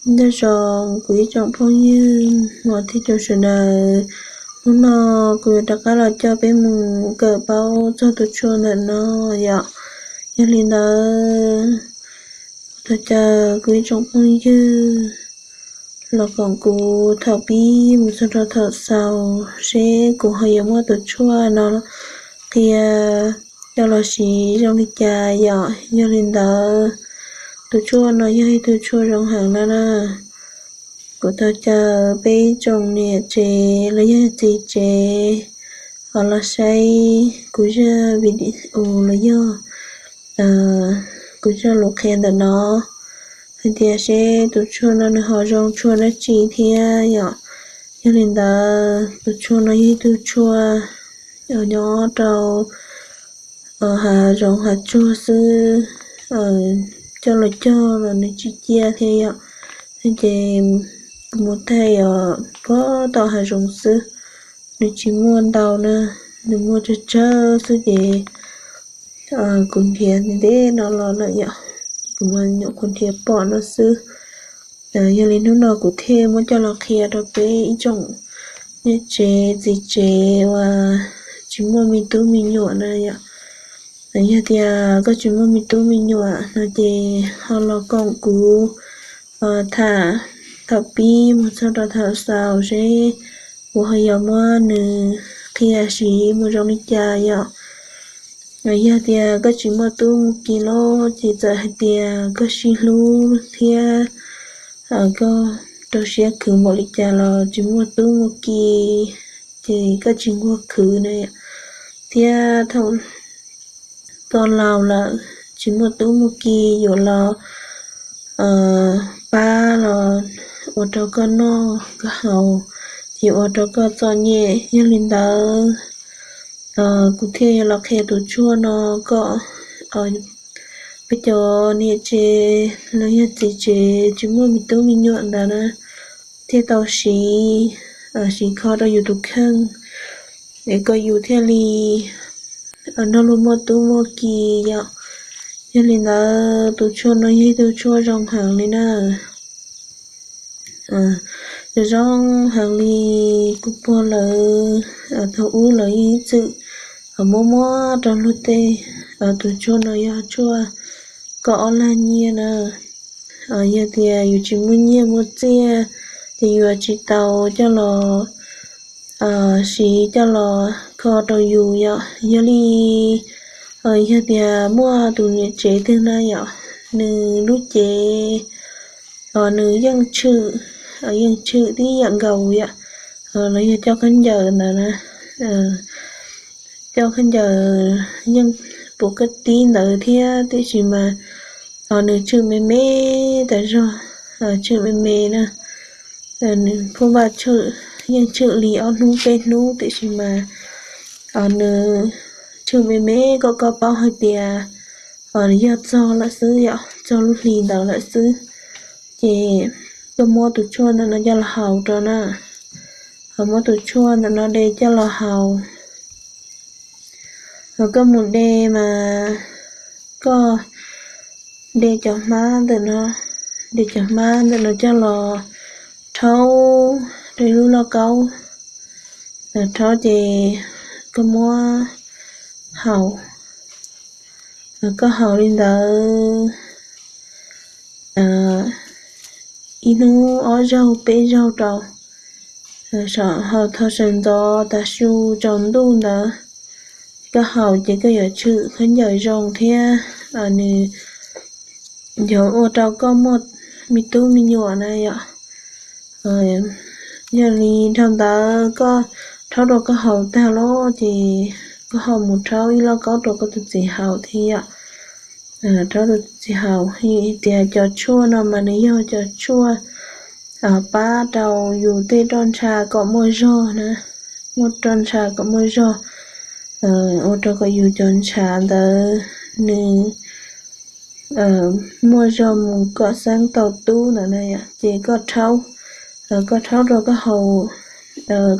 Nyob zoo kuv ib tsoom phooj ywg uas thiab tsoom sawv daws, hnub no kuv yuav rov qab los coj peb mus kawm paub txog tus tshuaj ntawm no yom. Yog li ntawd, kuv thov caw kuv ib tsoom phooj ywg los koom kuv thaum pib mus txog rau thaum xaus seb kuv ho yuav muab tus tshuaj no qhia coj los siv zoo li cas yom. Yog li ntawd, tus tshuaj no yog ib tug tshuaj zoo heev na na. Kuv thov caw peb ib tsoom niam tsev los yog txiv tsev ho los saib kuv zaj video los yog kuv zaj lus qhia ntawm no hais tias seb tus tshuaj no nws ho zoo tshuaj dab tsi thiab yom. Yog li ntawd, tus tshuaj no yog ib tug tshuaj nyob rau hav zoov hav tsuag xwb, coj los cog los nws tsis ciaj thiab yom. Ces kuv mus thaij os puag tom hav zoov xwb, nws tsis muaj ntau na, nws muaj tsawg tsawg xwb ces kuv nrhiav ntev no los lawm yom, kuv mas nyuam qhuav nrhiav pom no xwb. Yog li hnub no kuv thiaj muab coj los qhia rau peb ib tsoom niam tsev txiv tsev uas tsis muaj me tub me nyuam na yom. Yog tias koj tsis muaj me tub me nyuam no ces ho los koom kuv tham thaum pib mus txog rau thaum xaus seb kuv ho yuav muab nws qhia siv mus zoo li cas yom. Yog tias koj tsis muaj tub muaj ki lawm ces txawm hais tias koj sib hlub thiab koj rau siab khwv npaum li cas los tsis muaj tub muaj ki ces koj tsis nquag khwv na. Thiab thaum koj laus lawm tsis muaj tub muaj ki yuav los pab los ua rau koj noj koj haus, ces ua rau koj txom nyem. Yog li ntawd, kuv thiaj yuav los qhia tus tshuaj no kom peb cov niam tsev los yog txiv tsev tsis muaj me tub me nyuam ntawd na thiaj tau siv, siv kho rau yus tus kheej es kom yus thiaj li nrog luag muaj tub muaj ki yom. Yog li ntawd, tus tshuaj no yog ib tug tshuaj zoo heev li na. Zoo zoo heev li, kuv pog lawv thaum ub lawv yeej txwm muab muab rau luag tej. Tus tshuaj no yog tshuaj kom ob lag nyiaj na. Yog tias yus tsis muaj nyiaj muaj txiaj ces yuav tsis tau coj los siv coj los kho rau yus yom. Yog li, yog tias muaj tus niam tsev twg na yom, nws lub cev nws yeej tshwm, yeej tshwm tib yam nkaus yom, los yog coj khaub ncaws ntawd na, coj khaub ncaws yeej puv kab tib ntawd thiab tiam sis mas nws tshwm me me tas zog, tshwm me me na. Nws pheej vaj tshwm, yeej tshwm li ob hnub peb hnub tiam sis mas nws tshwm me me kom koj paub hais tias yog txog lawm xwb yom, txog lub hli ntawd lawm xwb. Ces koj muab tus tshuaj ntawm no coj los haus rau na, ho muab tus tshuaj ntawm no de coj los haus. Ho koj mus de mas koj de cov hmab ntawm no, de cov hmab ntawm no coj los rhaub rau ib lub lauj kaub, rhaub ces koj muab haus, koj haus li ntawd ib hnub ob zaug peb zaug rau, haus thaum sawv ntxov tav su tsaus ntuj ntawd, koj haus ces koj yuav tshwm khaub ncaws zoo thiab nws yuav ua rau koj muaj me tub me nyuam na yom. Yog li dhau ntawd koj rhaub rau koj haus tag lawm ces koj ho mus rhaub ib lauj kaub rau koj tus txiv haus thiab yom. Rhaub rau tus txiv haus, tias cov tshuaj no mas nws yog cov tshuaj pab rau yus tej roj ntsha kom muaj zog na, muaj roj ntsha kom muaj zog, ua rau kom yus cov ntshav ntawd nws muaj zog mus kom xeeb tau tub ntawd na yom. Ces koj rhaub, koj rhaub rau koj haus,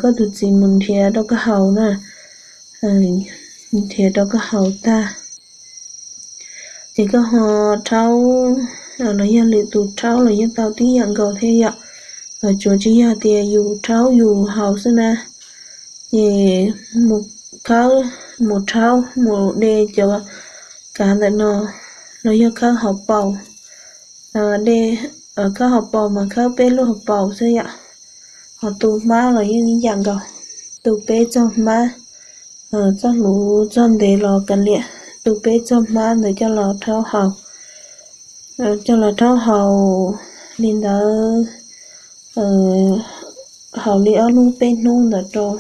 koj tus txiv mus nrhiav rau koj haus na, nrhiav rau koj haus tag ces koj ho rhaub los yog lwm tus rhaub los yeej tau tib yam nkaus thiab yom. Tsuas tsis yog tias yus rhaub yus haus xwb na, ces mus khawb, mus rhaub mus de cov kav ntawm no los yog khawb hauv paus, de, khawb hauv paus mas khawb peb lub hauv paus xwb yom. Ho tu hmab los yeej ib yam nkaus, tu peb txoj hmab, txoj hluv txoj ntev los kav liam, tu peb txoj hmab ntawd coj los rhaub haus, coj los rhaub haus li ntawd, haus li ob hnub peb hnub ntawd rau.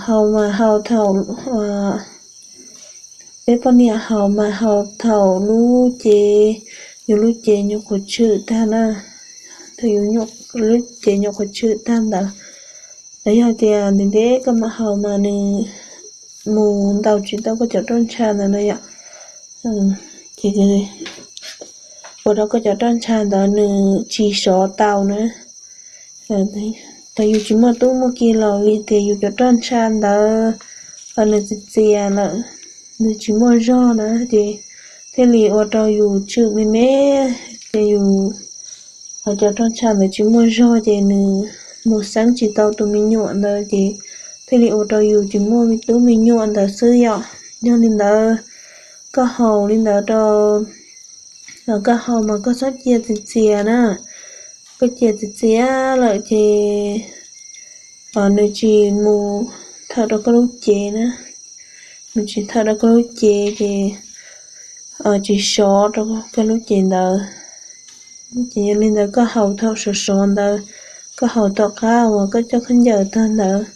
Haus mas haus thaum, peb poj niam haus mas haus thaum lub cev, yus lub cev nyuam qhuav tshwm tag na, thaum yus lub cev nyuam qhuav tshwm tag ntawd. Los yog tias ntev ntev koj mam haus mas nws mus ntaus tsis tau koj cov roj ntsha ntawd no yom. Ces ua rau koj cov roj ntsha ntawd nws tsis sov tau na. Thaum yus tsis muaj tub muaj ki los vim tias yus cov roj ntsha ntawd nws txias txias lawm, nws tsis muaj zog na, ces thiaj li ua rau yus tshwm me me, ces yus cov roj ntsha ntawd tsis muaj zog ces nws mus xeeb tsis tau tus me nyuam ntawd ces thiaj li ua rau yus tsis muaj me tub me nyuam ntawd xwb yom. Yog li ntawd, koj haus li ntawd rau, koj haus mas koj txhob cia txias txias na. Koj cia txias txias lawm ces nws tsis mus thawm rau koj lub cev na, nws tsis thawm rau koj lub cev ces tsis sov rau koj lub cev ntawd. Ces yog li ntawd koj haus thaum sov sov ntawd, koj haus tom qab uas koj coj khaub ncaws tag ntawd,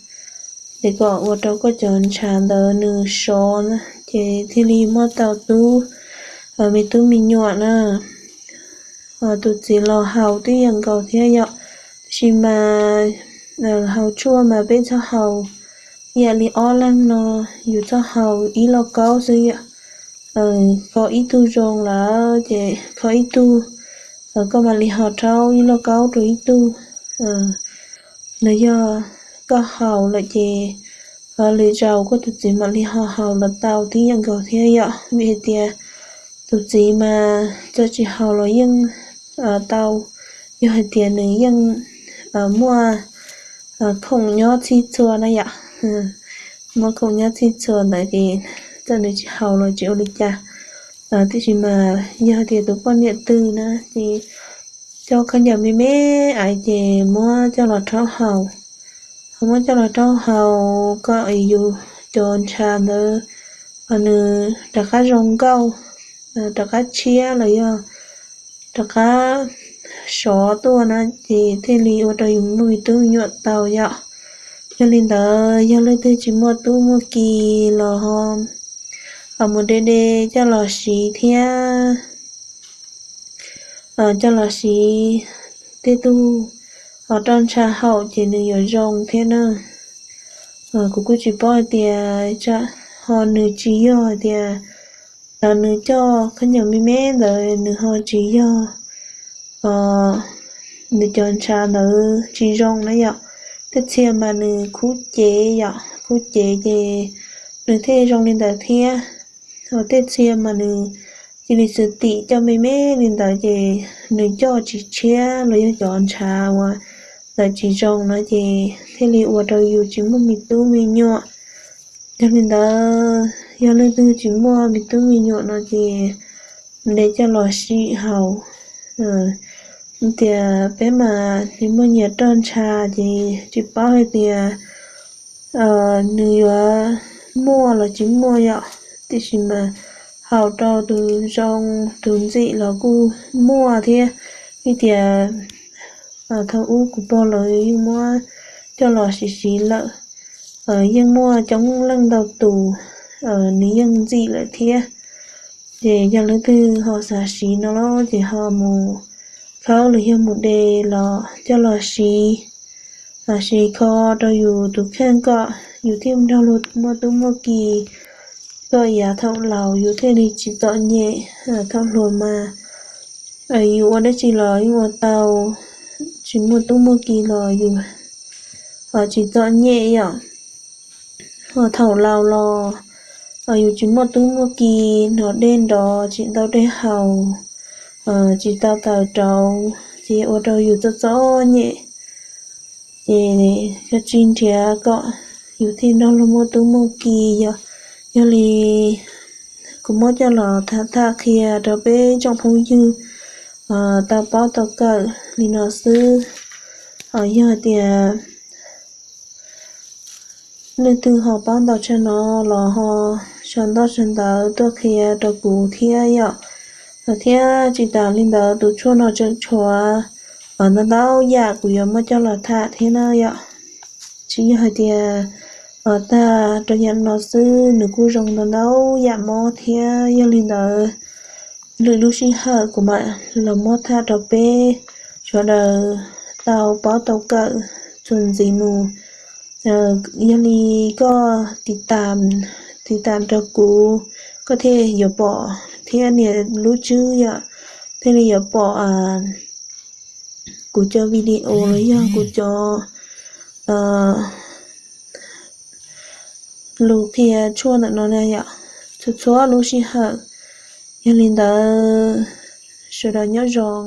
ces kom ua rau koj cov ntshav ntawd nws sov na, ces thiaj li muab tau tub, me tub me nyuam na. Tus txiv los haus twb yog nkaus thiab yom, tab sis mas haus tshuaj mas peb txhob haus ib yam li ob leeg no, yus txhob haus ib lauj kaub xwb yom. Kho ib tug zoo lawm ces kho ib tug, koj mam li ho rhaub ib lauj kaub rau ib tug. Los yog koj haus lawm ces lwm zaus koj tus txiv mam li ho haus los tau tib yam nkaus thiab yom, vim hais tias tus txiv mas txawm tsis haus los yeej tau, yog hais tias nws yeej muaj khoom nyob txhij txhua na yom. Muaj khoom nyob txhij txhua ntawd ces txawm nws tsis haus los tsis ua li cas. Tiam sis mas yog tias tus poj niam twg na ces coj khaub ncaws me me ais ces muab coj los rhaub haus. Ho muab coj los rhaub haus kom yus cov ntshav ntawd nws rov qab zoo nkauj, rov qab tshiab los yog rov qab sov tuaj na, ces thiaj li ua rau yus muaj me tub me nyuam tau yom. Yog li ntawd yog leej twg tsis muaj tub muaj ki los ho mus de de coj los siv thiab, coj los siv tej tug roj ntsha haum ces nws yuav zoo thiab na. Kuv kuj tsis paub hais tias ho nws tsis yog hais tias nws coj khaub ncaws me me ntawd nws ho tsis yog nws cov ntshav ntawd tsis zoo na yom. Tej txhia mas nws khub cev yom, khub cev ces nws thiaj zoo li ntawd thiab. Ho tej txhia mas nws cia li xwm tim coj me me li ntawd ces nws coj tsis tshiab los yog cov ntshav uas ntawd tsis zoo na ces thiaj li ua rau yus tsis muaj me tub me nyuam. Yog li ntawd yog leej twg tsis muaj me tub me nyuam no ces de coj los sim haus. Tias peb mas tsis muaj nyias roj ntsha ces tsis paub hais tias nws yuav muaj los tsis muaj yom, tiam sis mas haus rau tus zoo tus ntxim los kuj muaj thiab. Vim tias thaum ub kuv pog lawv yeej muab coj los siv siv lawm, yeej muaj coob leej ntau tus, nws yeej ntxim lawm thiab. Ces yog leej twg ho xav siv no los ces ho mus khawb los yog mus de los coj los siv, siv kho rau yus tus kheej kom yus thiaj nrog luag muaj tub muaj ki. Kom yav thaum laus yus thiaj li tsis txom nyem. Thaum hluas mas yus ua dab tsi los yeej ua tau, tsis muaj tub muaj ki los yus tsis txom nyem yom. Ho thaum laus los yus tsis muaj tub muaj ki, hnov dej nrov tsis ntau dej haus, tsis tau tawm rauv ces ua rau yus txom txom nyem. Ces koj tsis nrhiav kom yus thiaj nrog luag muaj tub muaj ki. Yog, yog li kuv muab coj los tham qhia rau peb tsoom phooj ywg tau paub tau kawm li no xwb. Yog hais tias leej twg ho paub ntau tshaj no los ho sau ntaub sau ntawv tuaj qhia rau kuv thiab yom. Thiab tsis tas li ntawd tus tshuaj no tseem tshuav ntau ntau yam kuv yuav muab coj los tham thiab na yom. Tsis yog hais tias tag rau yam no xwb, nws kuj zoo ntau ntau yam mob thiab. Yog li ntawd lwm lub sij hawm kuv mam los muab tham rau peb sawv daws tau paub tau kawm txuas ntxiv mus. Yog li koj tiv tam, tiv tam rau kuv, koj thiaj yuav pom thiab nias lub tswb yom, thiaj li yuav pom kuv cov video los yog kuv cov lus qhia tshuaj ntawm no na yom, txhua txhua lub sij hawm. Yog li ntawd sawv daws nyob zoo.